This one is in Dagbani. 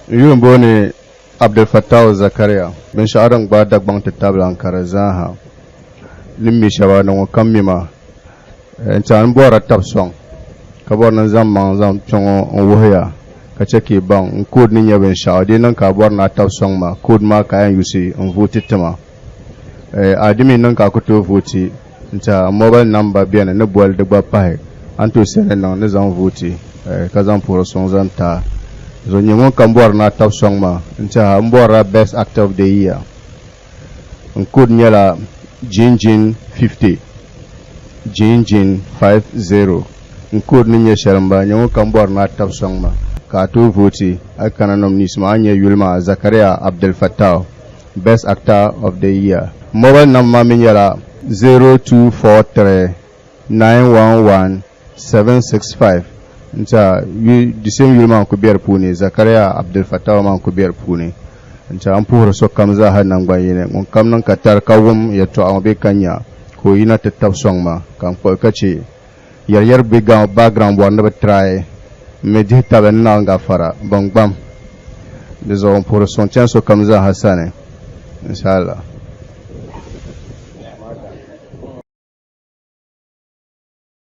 N yuli m-booni Abdul Fattah Zakaria, binshɛɣu din gbaai Dagbaŋ ti tabili Ankara zaaha ni mi shɛba ni ŋun kam mi ma. N tɛha n bɔrila tab sɔŋ ka bɔri ni n zaŋ maŋ zaŋ kpe ŋɔ n-wuhi ya ka chɛ ka yi baŋ n code ni nyɛ binshɛɣu. Di yi niŋ ka a bɔri ni a tab sɔŋ ma, code maa ka a yɛn yusi n-vooti ti ma. A di mi niŋ ka a ku tooi vooti n tɛha mobile number beni ni boli di gba pahi a ni tooi send niŋ ni zaŋ vooti ka zaŋ puhiri suŋ zaŋ ti a. So nyɛ ŋun kam bɔri ni a tabi sɔŋ ma n tɛha m bɔrila best actor of the year. N code nyɛla Jinjin 50 Jinjin 50. N code ni nyɛ shɛli m-bala nyɛ ŋun kam bɔri ni a tabi sɔŋ ma ka a tooi vooti a yi kana nominees maa a ni nya yuli maa Zakaria Abdul Fattah. Best Actor of the Year. Mobile number maa mi nyɛla 0243 911 765 n-tiɛha di same yuli maa n-kuli be di puuni Zakaria Abdul Fattah maa n-kuli be di puuni n-tiɛha m puhiri sokam zaaha nangban yini ŋun kam niŋ ka tari ka wum yɛltɔɣa ŋɔ bee ka nya ka o yina ti tabi sɔŋ ma ka n kpuɣi ka che yɛriyɛri be background bɔri ni bɛ try m-mi dihi tabili ni naɣ gafara bɛn gbam. Di zuɣu m puhiri suŋ chani sokam zaaha sani. Inshallah.